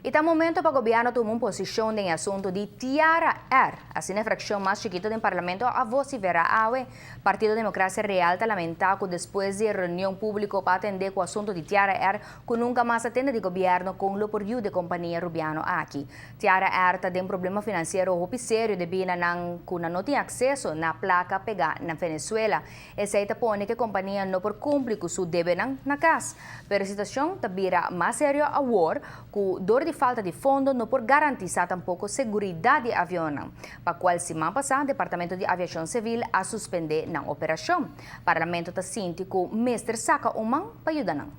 E ta momento pa gobierno tuma un posicion den asunto di Tiara Air. Asina e fraccion mas chikito den parlamento a vocifera awe. Partido Democracia Real ta lamenta cu despues di reunion publico pa atende cu asunto di Tiara Air, cu nunca mas a tende di gobierno con lo por yuda e compania Rubiano aki. Tiara Air ta den problema financiero hopi serio debi na nan cu nan no tin acceso na placa pega na Venezuela. Esey ta pone cu e compania no por cumpli cu su debenan na cas. Pero e situacion ta bira mas serio awor cu door di falta di fondo no por garantisa tampoco seguridad di avionnan, pa cual siman pasa Departamento di Aviacion Civil a suspende nan operacion. Parlamento ta sinti cu mester saca un man pa yuda nan.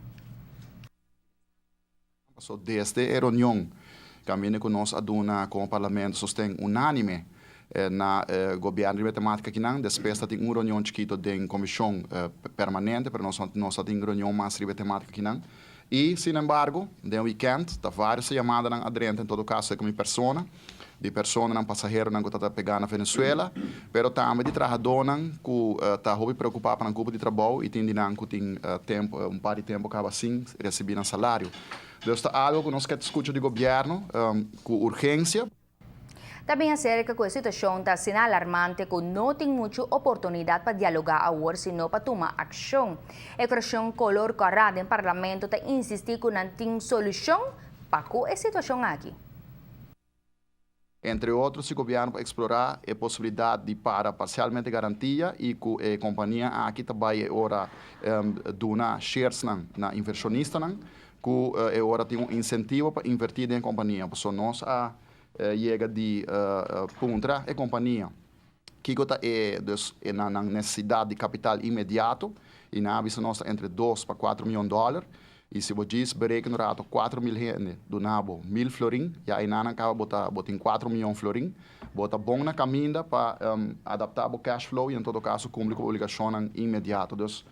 So desde e reunion caminda cu nos a duna como parlamento sosten unanime na gobierno riba e tematica akinan, despues ta tin un reunion chikito den comision permanente, pero nos no sa tin reunion mas riba e tematica akinan. Y sin embargo, den weekend ta varios yamadanan a drenta, en todo caso cu mi persona, di personanan, pasaheronan cu ta pega na Venezuela, pero tambe di trahadornan cu ta hopi preocupa pa nan cupo di trabou y tin di nan cu tin tempo, un par di tempo caba sin recibi nan salario. Dus ta algo cu nos kier scucha di gobierno cu urgencia. Tambe acerca cu e situacion ta asina alarmante cu no tin mucho oportunidad pa dialoga awor, sino pa tuma accion. E fraccion color cora den parlamento ta insisti cu nan tin solucion pa cu e situacion aki. Entre otro, si gobierno por explora e posibilidad di para parcialmente garantia y cu e compania aki tambe ora duna shares na inversionistanan, cu e ora tin un incentivo pa inverti den compania. So nos a yega di puntra e compania kico ta e dus e na necesidad di capital inmediato y nan a bisa nos entre 2 pa 4 miyon dollar. Y si bo djis bereken rato, 4 mil hende duna bo 1000 florin, ya einan caba bo tin 4 miyon florin. Bo ta bon na caminda pa adapta bo cash flow y en todo caso cumpli cu obligacion inmediato. Dus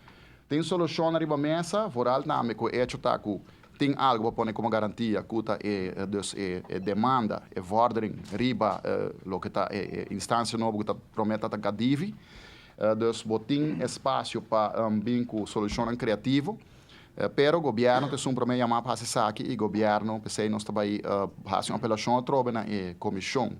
tin solucion riba mesa, vooral tambe cu hecho ta cu tin algo pa pone como garantia, cu ta e dus e demanda, e vordering riba loke ta e instancia nobo cu ta promete ta Cadivi. Dus bo tin espacio pa bin cu solucion creativo. Pero gobierno ta un prome yama pa esaki y gobierno, p'esey nos tambe haci un apelacion atrobe na e comision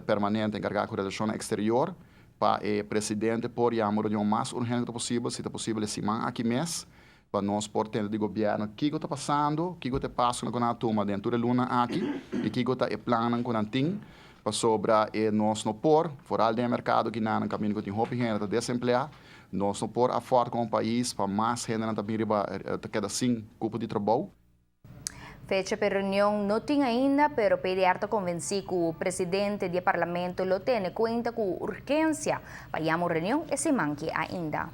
permanente encarga cu relacion exterior pa e presidente por yama reunion mas urgente posibel, si ta posibel siman aki mes, pa nos por tende di gobierno kico ta pasando, kico ta paso cu nan a tuma den e luna aki y kico ta e plan cu nan tin pasobra e nos no por, vooral den mercado cu nan caminda cu tin hopi hende ta desemplea, nos no por afford como pais pa mas hende nan tambe riba ta keda sin cupo di trabou. Fecha pa reunion no tin ainda, pero PDR ta convenci cu e presidente di parlamento lo tene cuenta cu urgencia pa yama reunion e siman aki ainda.